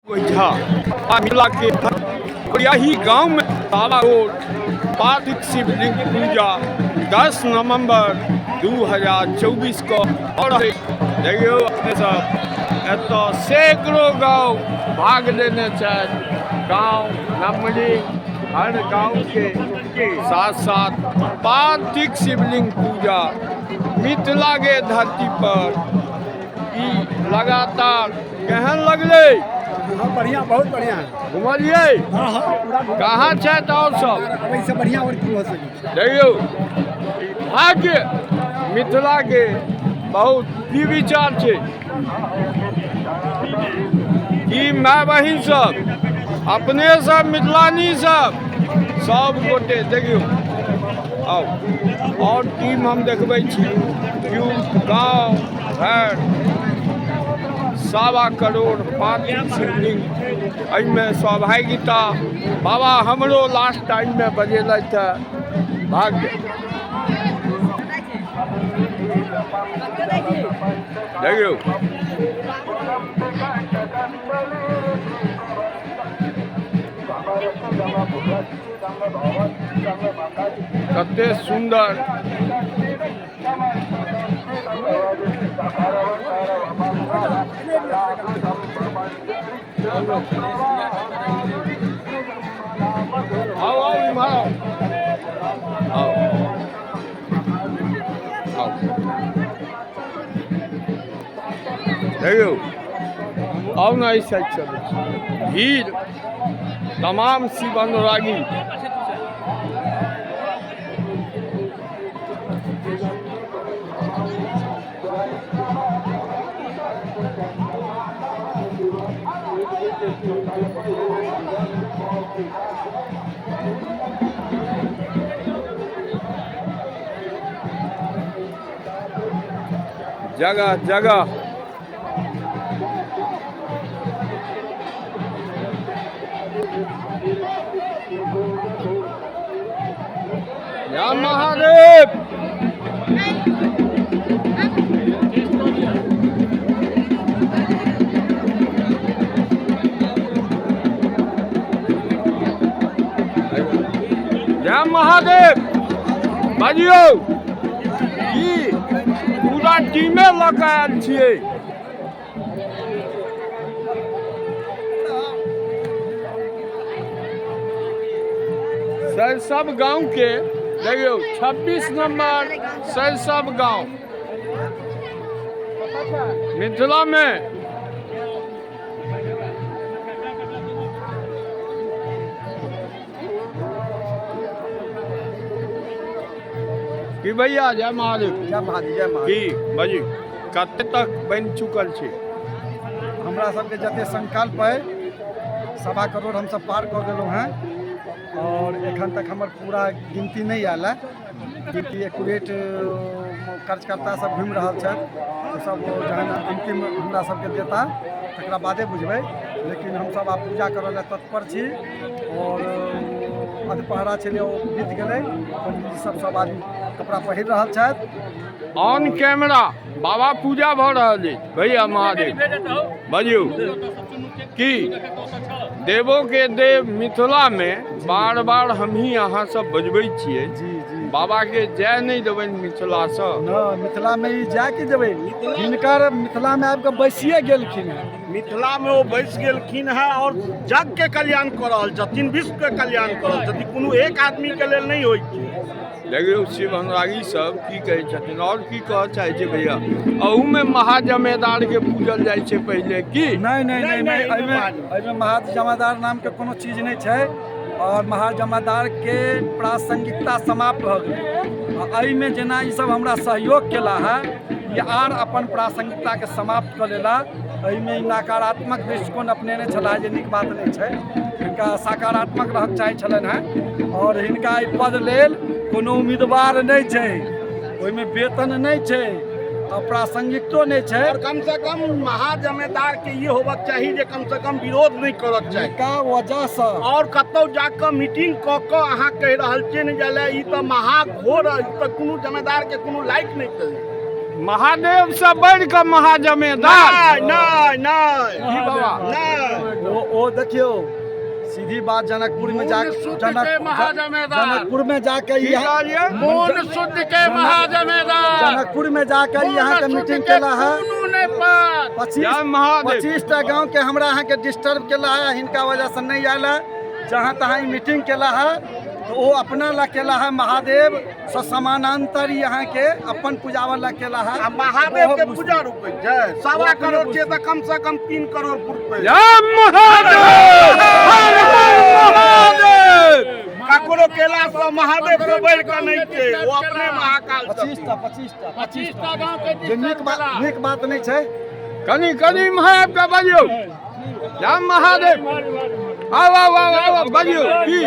झा आ मिथिला के यही गांव में ताला रोड पार्थिव शिवलिंग पूजा 10 नवंबर 2024 को और देखियो अपने सब एतऽ सैकड़ों गांव भाग लेने छथि। गांव नमरी हर गांव के साथ साथ पार्थिव शिवलिंग पूजा मिथिला के धरती पर ई लगातार केहन लगलै? हाँ, बढ़िया, बहुत बढ़िया है। घुमलियै? हाँ हाँ, पूरा घुमलियै। कहाँ छथि और सब? एहिसँ बढ़िया और की हो सकै छै? देखियौ, ई भाग्य मिथिला के बहुत की विचार छै कि माय बहिन सब, अपने सब मिथिलानी सब सब गोटे देखियौ। आउ और टीम हम देखबै छी। गाँव भरि 1.25 करोड़ 5 शिवलिंग एहिमे सहभागिता बाबा हमरो लास्ट टाइममे बजेलथि हँ। भाग्य देखियौ, कते सुन्दर। आउ आउ, इम्हर आउ, आउ आउ। देखियौ, आउ ने, एहि साइड चलू। भीड़ तमाम शिव अनुरागी। जगह जगह जय महादेव। जय महादेव। बाजियौ की पूरा टीमे लऽ कऽ आयल छियै? सरिसब गाँव के देखियौ, 26 नंबर सरिसब गाँव मिथिला में। की भैया, जय महादेव। जय महादेव, जय महादेव। की बाजी, कते तक बनि चुकल छै? हमरा सबके जते संकल्प अइ, 1.25 करोड़ हमसब पार कऽ गेलहुँ हेँ और एखन तक हमर पूरा गिनती नहि आयल है। गिनती एक्यूरेट कार्यकर्ता सब घुमि रहल छथि, ओ सब जहन अंतिम हमरा सबके देता तकरा बादे बुझबै। लेकिन हमसब आब पूजा करऽ लए तत्पर छी और अधपहरा छलै ओ बीत गेलै। पंडीजी सब सब आदमी कपड़ा पहिर रहल छथि। ऑन कैमरा बाबा पूजा भऽ रहल अछि। भैया महादेव, बाजियौ की देवो के देव मिथिला में बार बार हमही अहाँ सब बजबै छियै। जी जी। बाबा के जय नहि देबनि मिथिलासँ? न, मिथिला में ई जाय के देबै? हिनकर मिथिला में आबि कऽ बैसिए गेलखिन हेँ। मिथिला में ओ बैस गेलखिन हेँ और जग के कल्याण कऽ रहल छथिन, विश्व के कल्याण कऽ रहल छथिन। कोनो एक आदमी के लेल नहि होइ छै। देखियौ, शिव अनुरागी सब की कहै छथिन और की कहऽ चाहै छै भैया? अहूमे महाजमेदार के पूजल जाइ छै पहिले की? नहि नहि नहि। नहि, नहि, एहिमे एहिमे महाजमादार नाम के कोनो चीज नहि छै और महाजमादार के प्रासंगिकता समाप्त भऽ गेलै। आ एहिमे जेना ई सब हमरा सहयोग केला है, ई आर अपन प्रासंगिकता के समाप्त कऽ लेला। एहिमे ई नकारात्मक दृष्टिकोण अपनेने छलाह, जे नीक बात नहि छै। हिनका सकारात्मक रहक चाही छलनि हेँ और हिनका एहि पद लेल कोनो उम्मीदवार नहि छै, ओहिमे वेतन नहि छै आ प्रासंगिकतो नहि छै। और कम से कम महाजमेदार के ई होबक चाही जे कम से कम विरोध नहि करक चाही। हिनका वजहसँ और कतौ जाकऽ मीटिंग कऽ कऽ अहाँ कहि रहल छियै ने जे ई तऽ महाघोर, ई तऽ कोनो जमेदार के कोनो लायक नहि छै। महादेव से बढ़ि कऽ महाजमेदार? नहि नहि नहि। की बाबा? नहि। ओ ओ देखियौ, सीधी बात, जनकपुर में जा मोन शुद्ध के महाजमेदार। जनकपुर में जाके की यहाँ कहलियै? मोन शुद्ध के महाजमेदार। जनकपुर में जाके यहाँ के मीटिंग केला है। कोनो नहि पात। 25 जय महादेव। 25टा गांव के हमरा अहाँ के डिस्टर्ब केला है, हिनका वजह से नहीं आयल है। जहाँ तहाँ ई मीटिंग केला है तो वो अपना ला केला है, महादेव से समानांतर यहाँ के अपन पूजावा ला केला है। आ महादेव के ओहो पूजा रुकै छै? 1.25 करोड़ छियै तऽ कम से कम 3 करोड़ पुरतै। जय महादेव, हर हर महादेव। ककरो केला से महादेव से बढ़ि कऽ नहि छै, ओ अपने महाकाल छथिन। 25टा, 25टा। 25टा गाँव के जे नीक बात, नीक बात नहि छै। कनि कनि महादेव के बजियौ। जय महादेव। आउ आउ आउ आउ, बजियौ की।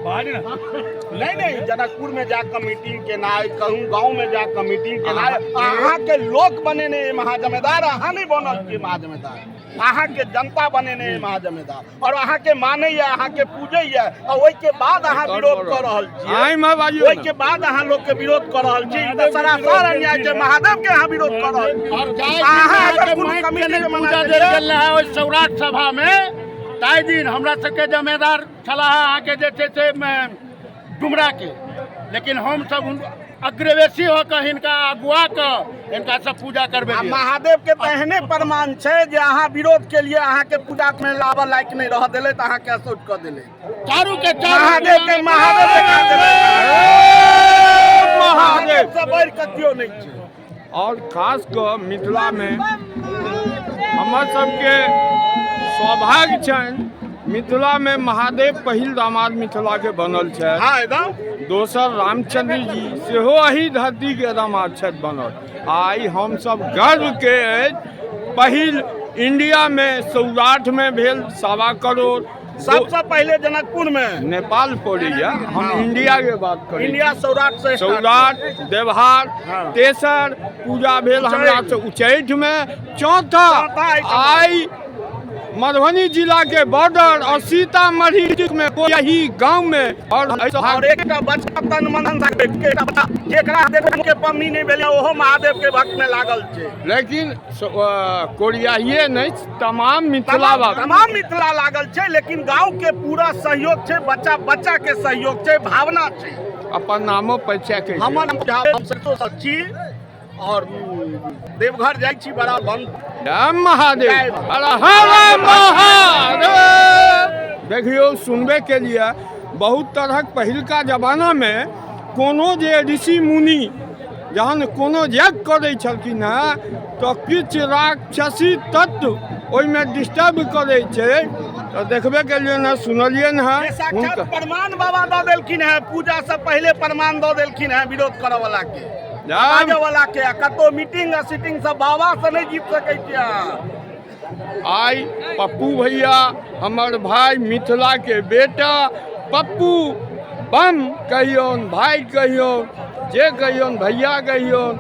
नहि नहि, जनकपुर में जाकऽ मीटिंग केनाइ, कहूँ गाँव में जाकऽ मीटिंग केनाइ, अहाँके लोक बनेने अइ महाजमेदार, अहाँ नहि बनल छियै महाजमेदार। अहाँके जनता बनेने अइ महाजमेदार और अहाँके मानैया, अहाँके पूजैया आ ओहिके बाद अहाँ विरोध कऽ रहल छियै। आइमे बाजियौ ने। ओहिके बाद अहाँ लोक के विरोध कऽ रहल छी, ई तऽ सरासर अन्याय छै। महादेव के अहाँ विरोध कऽ रहल छी। और जाहि दिन अहाँ अगर अहाँके कोनो माटि के कमिटी नहि के मना पूजा देल देलियै, गेल रहै ओहि सौराठ सभा में, ताहि दिन हमरा सबके जमेदार छलाह अहाँके जे छै से डुमराके, लेकिन हमसब अग्रवेशी होकर हिनका अगुआ कऽ हिनका सब पूजा आ करबेलियै। महादेव के तऽ एहने प्रमाण छै जे अहाँ विरोध के लिए अहाँके पूजा में लाबऽ लायक नहि रह देले तऽ अहाँके असौट कऽ देले। चारू के चारू। महादेव के देले। महादेव। महादेव से बढ़ि कऽ केओ नहि छै। और खास कऽ मिथिलामे हमर सबके सौभाग्य छनि, मिथिलामे महादेव पहिल दामाद मिथिलाके बनल छथि। हाँ, एकदम। दोसर रामचंद्र जी सेहो एही धरतीके दामाद छथि बनल। आइ हमसब गर्वके अछि, पहिल इंडियामे सौराठमे भेल 1.25 करोड़। सबसे पहिले जनकपुर में। नेपाल पड़ैया, हम इंडियाके बात करै छी। इंडिया सौराठ से start। Saurath, देवहार। तेसर पूजा भेल हमरा से उच्चैठमे, चौथा चौथा एहिठाम। आइ मधुबनी जिला के बॉर्डर और सीतामढ़ी में यही गांव में और और एकटा बच्चा तन मन धन के एकटा बच्चा, जेकरा देखै के पम्मी नहि भेलै, ओहो महादेव के भक्त में लागल छै। लेकिन कोरियाहिए नहीं, तमाम मिथिला तमाम तमाम मिथिला लागल छै, लेकिन गांव के पूरा सहयोग छै, बच्चा बच्चा के सहयोग छै, भावना छै। अपन नामो परिचय के। हमर नाम झा, हम सरिसो छी और देवघर जाइ छी बड़ा बंद। जय महादेव, हर हर महादेव। देखियौ, सुनबे के लिए बहुत तरहक पहिलका जमानामे कोनो जे ऋषि मुनि जहन कोनो यज्ञ करै छलखिन हेँ तऽ किछु राक्षसी तत्व ओहिमे डिस्टर्ब करै छै, तऽ देखबे केलियै ने, सुनलियै ने। जे साक्षात हुनका प्रमाण बाबा दऽ देलखिन है, पूजा से पहिले प्रमाण दऽ देलखिन है विरोध करऽ वाला के, बाजऽ वाला के। आ कतौ मीटिंग आ सीटिंग सब बाबा से नहि जीत सकै छियै अहाँ। आइ पप्पू भैया, हमर भाई, मिथिला के बेटा पप्पू बम कहियौन, भाई कहियौन, जे कहियौन, भैया कहियौन,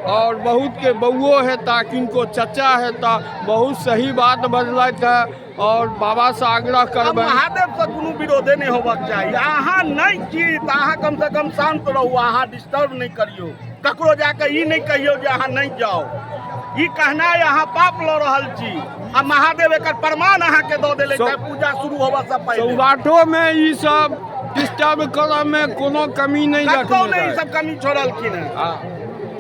और बहुत के बउओ हेता, किनको चचा हेता, बहुत सही बात बजलथि है और बाबा से आग्रह आब करबै। महादेव से कोनो विरोधे नहि होबाक चाही। अहाँ नहि छी तऽ अहाँ कम से कम शांत रहू, अहाँ डिस्टर्ब नहि करियौ। ककरो जाके ई नहि कहियौ जे अहाँ नहि जाउ। ई कहनाइ अहाँ पाप लऽ रहल छी आ महादेव एकर प्रमाण अहाँके दऽ देले पूजा शुरू होबऽ से पहिले। सौराठोमे ई सब डिस्टर्ब करऽ मे कोनो कमी नहि कतौ रखने नहि ई रहै। सब कमी छोड़लखिन हेँ। हँ।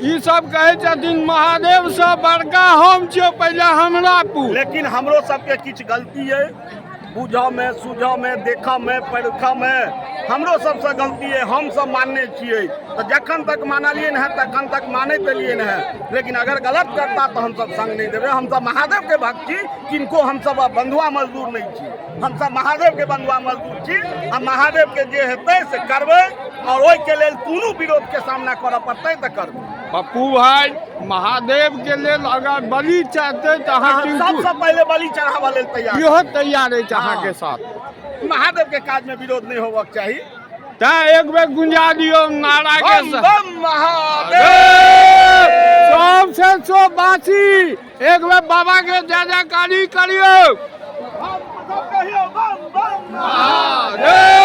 ई सब कहै छथिन महादेव से बड़का हम छियौ, पहिले हमरा पूछ। लेकिन हमरो सबके किछु गलती अइ, बुझऽमे, सुझऽमे, देखऽमे, परखऽमे हमरो सबसँ गलती अइ। हम सब मानने छियै तऽ जखन तक मानलियै हेँ तखन तक मानैत एलियै हेँ, लेकिन अगर गलत करता तऽ हमसब संग नहि देबै। हमसब महादेवके भक्त छी, किनको हमसब बंधुआ मजदूर नहि छी। हमसब महादेवके बंधुआ मजदूर छी आ महादेवके जे हेतै से करबै और ओहिके लेल कोनो विरोधके सामना करऽ पड़तै तऽ करबै। पप्पू भाई, महादेव के लेल अगर बलि चाहते तऽ अहाँ अहाँ सबसँ पहिले बलि चढ़ाबऽ लेल तैयार। इहो तैयार अछि अहाँके साथ। महादेव के काज में विरोध नहीं होबाक चाही। तैं एक बेर गुंजा दियौ नारा के बम साथ। बम महादेव। सबसे सो बासी, एक बेर बाबा के जय जयकारी करियौ। सब कहियौ, बम बम। महादेव।